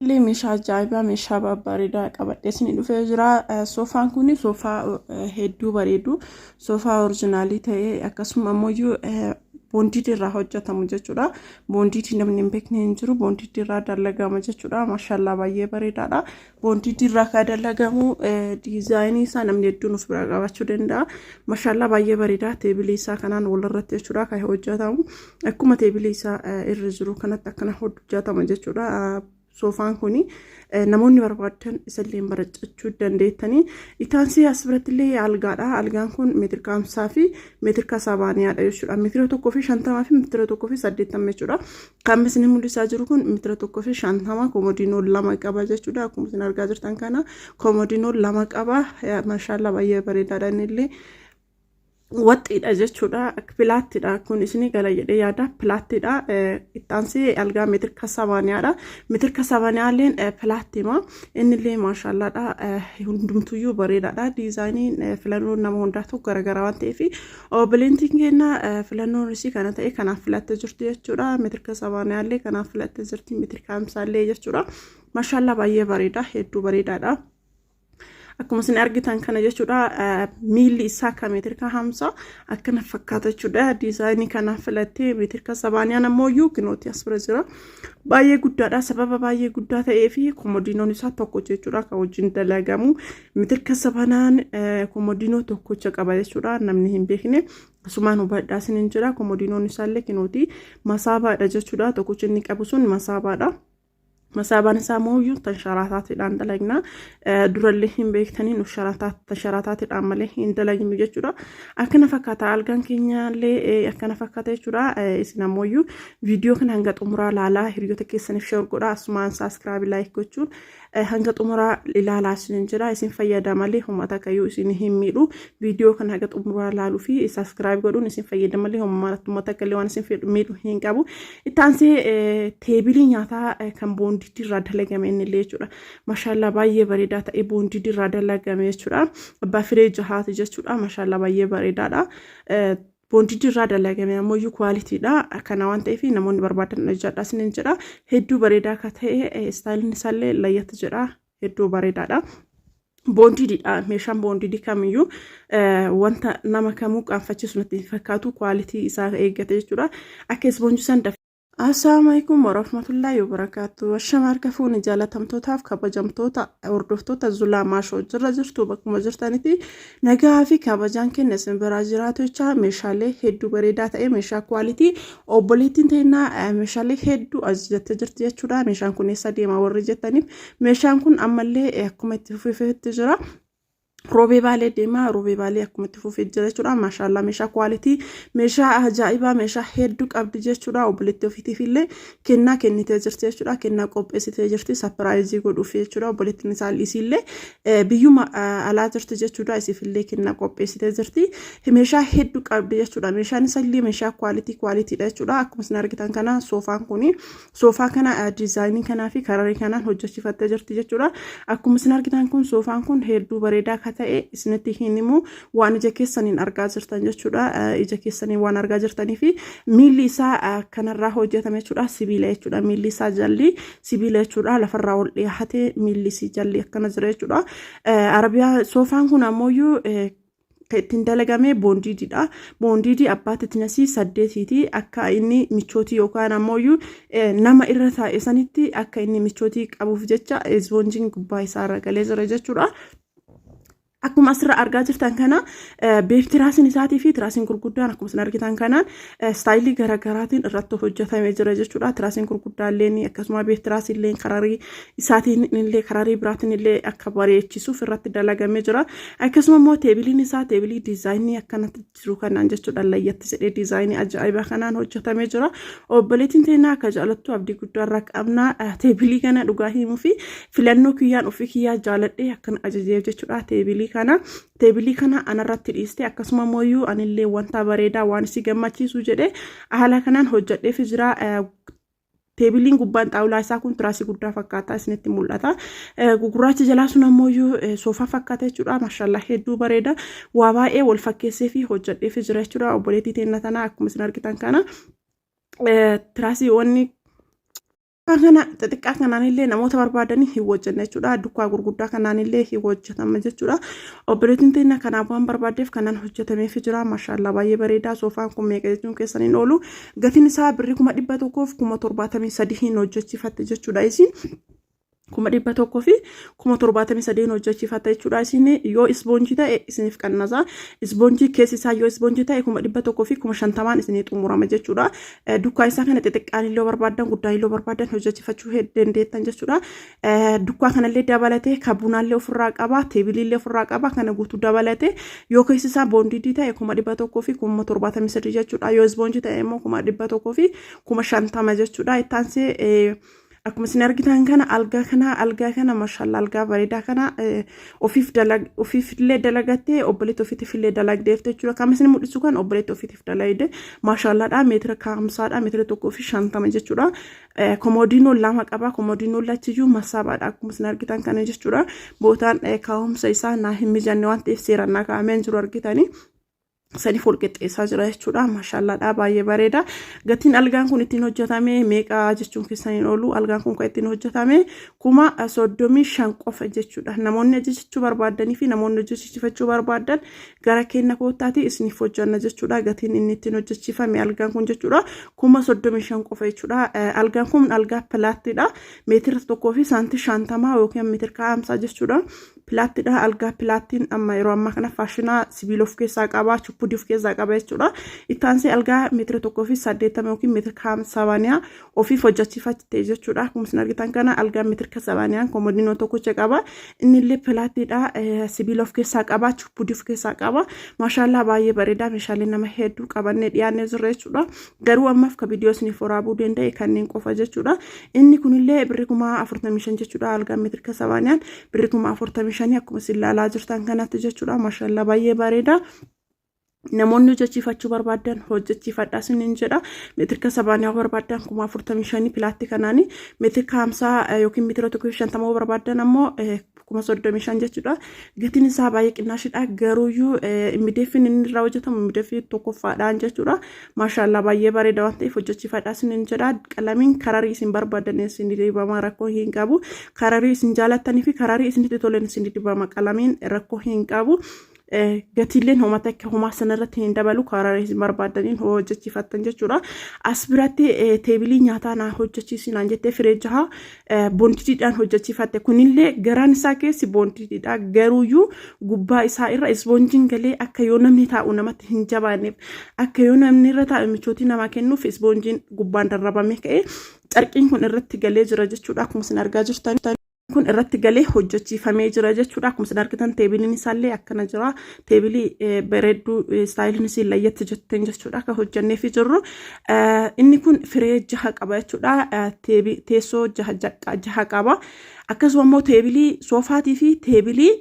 Illee meeshaa ajaa'ibaa, meeshaa babbareedaa qabadhee isinii dhufee jira. Soofaan kun soofaa hedduu bareedu, soofaa orijinaalii ta'ee akkasuma ammoo boondiidii irraa hojjetamu jechuudha. Boondiidii namni hin beekne hin jiru, boondiidii irraa dalagama jechuudha. Maashallaa, baay'ee bareedaadha. Boondiidii irraa kan dalagamu diizaayinii isaa namni hedduun of biraa qabaachuu danda'a. Maashallaa, baay'ee bareedaa. Teebilii isaa kanaan walirratti jechuudha kan hojjetamu. Akkuma teebilii isaa irra jiru kanatti akkana hojjetama jechuudha. Soofaan kun namoonni barbaadan isallee barachuu dandeettanii. Itaansii as biratti illee algaadha. Algaan kun meetira 50 fi meetira 70dha jechuudha. Meetira 1.50 fi meetira 1.80 jechuudha. Kan isin mul'isaa jiru kun meetira 1.50, koomodiinoo lama qaba jechuudha. Akkuma isin argaa jirtan kana koomodiinoo lama qaba. Maashaallaa, baay'ee bareedaadha inni illee. Waxxiidha jechuudha. Pilaattidha. Kun isinii gala jedhee yaada. Pilaattidha. Ittaansii algaa meetira 80dha. Meetira 80lleen pilaattima. Innillee maashaallaadha. Hundumtuyyuu bareedaadha. Diizaayiniin filannoon nama hundaatu garaagaraa waan ta'eef obboleettiin keenya filannoon isii kana ta'e kanaaf filattee jirti jechuudha. Meetira 80llee kanaaf filattee jirti. Meetira 50llee jechuudha. Maashaallaa, baay'ee bareeda. Hedduu bareedaadha. Akkuma isin argitan kana jechuudha, miilli isaa akka meetira 50 akkana fakkaata jechuudha. Diizaayinii kana filattee meetira 80 ammoo iyyuu kinooti as bira jira. Baay'ee guddaadha. Sababa baay'ee guddaa ta'ee fi komodiinoon isaa tokko jechuudha kan wajjin dalagamu. Meetira 80n komodiinoo tokkocha qaba jechuudha, namni hin beekne. Asumaan hubadhaa isiniin jira. Komodiinoon isaallee kinooti masaabaadha jechuudha. Tokkichi inni qabu sun masaabaadha. Masaabaan isaa immoo tansharaataatiidhaan dalagna. Durallee hin beektanii, nu tansharaataatiidhaan malee hin dalagnu jechuudha. Akkana fakkaata, algaan keenyallee akkana fakkaata jechuudha. Isin ammoo viidiyoo kana hanga xumuraa ilaalaa, hiriyoota keessaniif share godhaa, asumaan subscribe, like gochuun hanga xumuraa ilaalaa isinin jira. Isin fayyada malee uummata kayyuu isin hin miidhu. Viidiyoo kana hanga xumuraa ilaaluu fi subscribe godhuun isin fayyada malee uummata kallee waan isin miidhu hin qabu. Itti aansee teebilii nyaataa kan boondiitii irraa dalagame inni illee jechuudha. Mashaallaa, baay'ee bareedaa ta'e boondiitii irraa dalagame jechuudha. Abbaa firee jahaati jechuudha. Mashaallaa, baay'ee bareedaadha. Boondiitii irraa dalagame ammoo qualitydha. Kana waan ta'eef namoonni barbaadan hojjedha isiniin jedha. Hedduu bareedaa akka ta'e, istaayiliin isaallee layyatti jedha. Hedduu bareedaadha. Boondiidha. Meeshaan boondiidii kamiyyuu wanta nama kamuu qaanfachiisu natti hin fakkaatu, quality isaa eeggate jechuudha. Akka ispoonjii san. Assalaamu alaikum warahmatullahi wabarakaatu. Ashama, harka fuuni jaalatamtootaaf kabajamtoota hordoftoota Zulaa Maashoo, jirra jirtu? Bakkuma jirtanitti nagaa fi kabajaan kenna isin biraa jiraatu jecha, meeshaalee hedduu bareedaa ta'e, meeshaa quality obboleettiin teennaa meeshaalee hedduu ajajattee jirti jechuudha. Meeshaan kun eessa deema warri jettaniif, meeshaan kun ammallee akkuma itti fufeetti jira. Roobee Baalee deema. Roobee Baalee akkuma itti fufee jira jechuudha. Maashaallaa, meeshaa quality, meeshaa ajaa'ibaa, meeshaa hedduu qabdi jechuudha. Obboleettii ofiitiif illee kennaa kennitee jirti jechuudha. Kennaa qopheessitee jirti surprise godhuuf jechuudha. Obboleettiin isaa isiillee biyyuma alaa jirti jechuudha. Isiif illee kennaa qopheessitee jirti. Meeshaa hedduu qabdi jechuudha. Meeshaan isallee meeshaa quality qualitydha jechuudha. Akkuma isin argitan kana soofaan kuni soofaa kana diizaayinii kanaa fi kararii kanaan hojjechiifattee jirti jechuudha. Akkuma isin argitan kun soofaan kun hedduu bareedaa akka ta'e isinitti hin himu, waan ija keessaniin argaa jirtan jechuudha. Ija keessaniin waan argaa jirtanii fi miilli isaa kanarraa hojjetame jechuudha. Sibiila jechuudha. Miilli isaa jalli sibiila jechuudha. Lafarraa ol dhiyaatee miilli isii jalli akkana jira jechuudha. Arabiyaa soofaan kun ammoo kan ittiin dalagame boondiidiidha. Boondiidii abbaa thickness 8ti. Akka inni michootii yookaan ammoo nama irra taa'e sanitti akka inni michootii qabuuf jecha ispoonjiin gubbaa isaarra galee jira jechuudha. Akkuma asirra argaa jirtan kana beef tiraasiin isaatii fi tiraasiin gurguddaan akkuma isin argitan kanaan istaayilii garaagaraatiin irratti hojjetamee jira jechuudha. Tiraasiin gurguddaallee akkasuma beef tiraasiin illee kararii isaatiin illee kararii biraatiin illee akka bareechisuuf irratti dalagamee jira. Akkasuma immoo teebiliin isaa teebilii diizaayinii akkanatti jiru kanaan jechuudha, layyatti jedhee diizaayinii ajaa'ibaa kanaan hojjetamee jira. Obboleettiin teenyaa akka jaalattu abdii guddaa irraa qabna. Teebilii kana dhugaa himuu fi filannoo kiyyaan ofii kiyyaa jaaladhee akkana ajajee jechuudha teebilii kana. Teebilii kana anarratti dhiiste, akkasuma immoo anillee wanta bareedaa waan si gammachiisu jedhee haala kanaan hojjedheef jira. Teebiliin gubbaan xaawulaa isaa kun tiraasii guddaa fakkaata isinitti mul'ata. Gurraacha jalaa sun ammoo soofaa fakkaata jechuudha. Maashaallah, hedduu bareeda. Waa baay'ee wal fakkeessee fi hojjedheef jira jechuudha. Obboleettii teenya tanaa akkuma isin argitan kana tiraasii wanni Kana xixiqqaa kanaanillee namoota barbaadanii hin hojjenna jechuudha. Dukkaa gurguddaa kanaanillee hin hojjetama jechuudha. Obboleettiin teenya kanaaf waan barbaaddeef kanaan hojjetameef jira. Maashaallaa, baay'ee bareedaa. Soofaan kun meeqa jechuun keessan hin oolu. Gatiin isaa birrii 173,000 hin hojjechiifatte jechuudha isin. 173,000 hojjechiifatte jechuudha isin. Yoo isboonjii ta'e isiniif qannasa. Isboonjii keessi isaa yoo isboonjii ta'e 150,000 isinii xumurama jechuudha. Dukkaa isaa kana xixiqqaan illee barbaadan, guddaan illee barbaadan hojjechiifachuu dandeettan jechuudha. Dukkaa kanallee dabalatee, kabunaallee ofirraa qaba, teebiliillee ofirraa qaba. Kana guutuu dabalatee yoo keessi isaa bonded ta'e 173,000 jechuudha. Yoo isboonjii ta'e immoo 150,000 jechuudha. Ittaansee akkuma isin argitan kana algaa kana, mashallah, algaa bareedaa kana ofiif dalag ofiif illee dalagattee obboleetti ofiitiif illee dalagdeef jechuudha. Kan isin mul'isu kan obboleetti ofiitiif dalagde, mashallaadha. Meetira 50dha, meetira 1.50 jechuudha. Komoodiinoo lama qaba. Komoodiinoo lachiyyuu masaabaadha akkuma isin argitan kana jechuudha. Bootaan kaa'umsa isaa naa hin mijanne waan ta'eef seeraan naa kaa'amee jiru argitanii. Sadiif wal qixxeessaa jira jechuudha. Mashallaadha, baay'ee bareeda. Gatiin algaan kun ittiin hojjetame meeqa jechuun keessan hin oolu. Algaan kun kan ittiin hojjetame 35,000 qofa jechuudha. Namoonni hojjechuu barbaadanii fi namoonni hojjechiifachuu barbaadan gara keenya koottaati, isiniif hojjanna jechuudha. Gatiin inni ittiin hojjechiifame algaan kun jechuudha 35,000 qofa jechuudha. Algaan kun algaa pilaattiidha. Meetira 1 fi saantii 50 yookiin meetira 50 jechuudha. Pilaattiidha. Algaa pilaattiin amma yeroo ammaa kana faashinaa, sibiila of keessaa qaba, chuppudii of keessaa qaba jechuudha. Ittaansee algaa meetira 1.80 yookiin meetira 80 ofiif hojjechiifatte jechuudha. Akkuma isin argitan kana algaa meetira 80 komodiinoo tokkicha qaba. Inni illee pilaattiidha. Sibiila of keessaa qaba, chuppudii of keessaa qaba. Maashaallaa, baay'ee bareeda. Meeshaalee nama hedduu qabannee dhiyaannee jirra jechuudha. Garuu ammaaf ka viidiyoo isiniif waraabuu danda'e kanneen qofa jechuudha. Inni kunillee birri 45,000 jechuudha. Algaa meetira 80 birri 45,000 akkuma isin ilaalaa jirtan kanatti jechuudha. Maashaallaa, baay'ee bareeda. Namoonni hojjechiifachuu barbaadan hojjechiifadhaa isiniin jedha. Meetira 80 barbaadan 45,000 pilaatti kanaani. Meetira 50 yookiin meetira 1.50 barbaadan ammoo 35,000 jechuudha. Gatiin isaa baay'ee qinnaashidha. Garuuyyuu mideeffiin inni irraa hojjetamu mideeffii tokkoffaadhaan jechuudha. Maashaallaa, baay'ee bareeda waan ta'eef hojjechiifadhaa isiniin jedha. Qalamiin kararii isin barbaadan isin dibama, rakkoo hin qabu. Kararii isin jaalattanii fi kararii isinitti tolan isin dibama, qalamiin rakkoo hin qabu. Gatiileen homaa takka homaa sanarratti hin dabalu karaa isin barbaadaniin hojjechiifattan jechuudha. As biratti teebilii nyaataa naa hojjechiisinaan jettee firee jaha bondediidhaan hojjechiifatte. Kunillee garaan isaa keessi bondediidha. Garuuyyuu gubbaa isaa irra isboonjiin galee akka yoo namni taa'u namatti hin jabaanneef, akka yoo namni irra taa'u michootii namaa kennuuf isboonjiin gubbaan darrabamee ka'ee carqiin kun irratti galee jira jechuudha. Akkuma isin argaa jirtan kun irratti galee hojjechiifamee jira jechuudha. Akkuma isin argitan teebiliin isaallee akkana jira. Teebilii bareedduu istaayiliin isii layyatti jetteen jechuudha akka hojjenneefii jirru. Inni kun firee jaha qaba jechuudha. Teessoo jaha jaha qaba. Akkasuma immoo teebilii soofaatii fi teebilii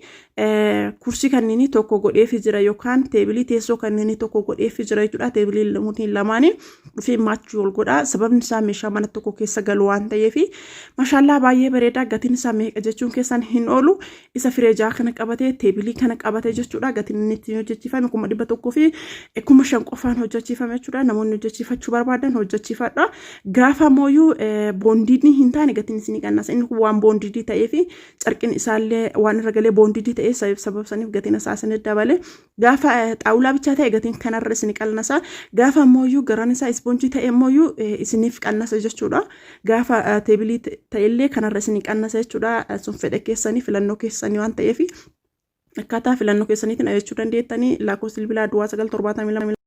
kursii kanneenii tokko godheefii jira yookaan teebilii teessoo kanneenii tokko godheefii jira jechuudha. Teebilii lamaanii dhufee maachuu ol godha. Sababni isaa meeshaa mana tokko keessa galu waan ta'eef. Mashaallaa, baay'ee bareeda. Gatiin isaa meeqa jechuun keessan hin oolu. Isa firee jaha kana qabatee, teebilii kana qabatee jechuudha. Gatiin inni ittiin hojjechiifame 105,000 qofaan hojjechiifame jechuudha. Namoonni hojjechiifachuu barbaadan hojjechiifadha. Gaafa mooyyuu bonded hin taane gatiin isinii qannasa. Inni kun waan bonded ta'eef, carqiin isaallee waan irra galee bonded ta'ee sababa saniif gatiin isaa isinii dabale. Gaafa xaawulaa bichaa ta'e gatiin kanarra isinii qannasa. Gaafa mooyyuu garaan isaa ispoonjii ta'e mooyyuu isiniif qannasa jechuudha. Gaafa teebilii ta'ellee kanarra isinii qannasa jechuudha. Sun fedha keessanii, filannoo keessanii waan ta'eef akkaataa filannoo keessaniitiin ajajachuu dandeettanii. Lakkoofsi bilbilaa 0972.